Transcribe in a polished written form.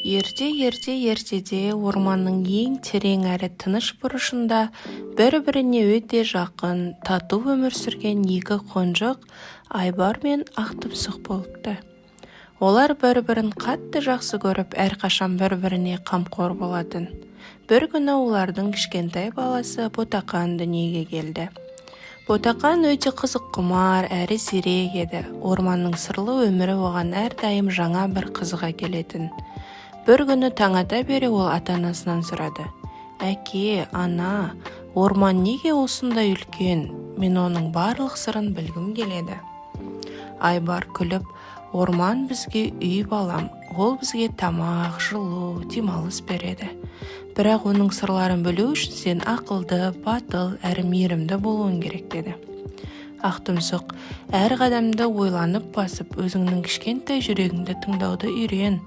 Ерте-ерте ертеде орманның ең терең әрі тыныш бұрышында бір-біріне өте жақын, тату өмір сүрген екі қонжық Айбар мен Ақтұмсық болыпты. Олар бір-бірін қатты жақсы көріп, әрқашан бір-біріне қамқор болатын. Бір күні олардың кішкентай баласы Ботақан дүниеге келді. Ботақан өте қызыққұмар әрі зерек еді. Орманның сырлы өмірі оған әрдайым жаңа бір қызық әкелетін. Бір күні таң ата бере ол ата-анасынан сұрады: «Әке, ана, орман неге осындай үлкен? Мен оның барлық сырын білгім келеді». Айбар күліп: «Орман бізге үй, балам. Ол бізге тамақ, жылу, демалыс береді. Бірақ оның сырларын білу үшін сен ақылды, батыл әрі мейірімді болуың керек», – деді. Ақтұмсық: «Әр қадамды ойланып басып, өзіңнің кішкентай жүрегіңді тыңдауды үйрен».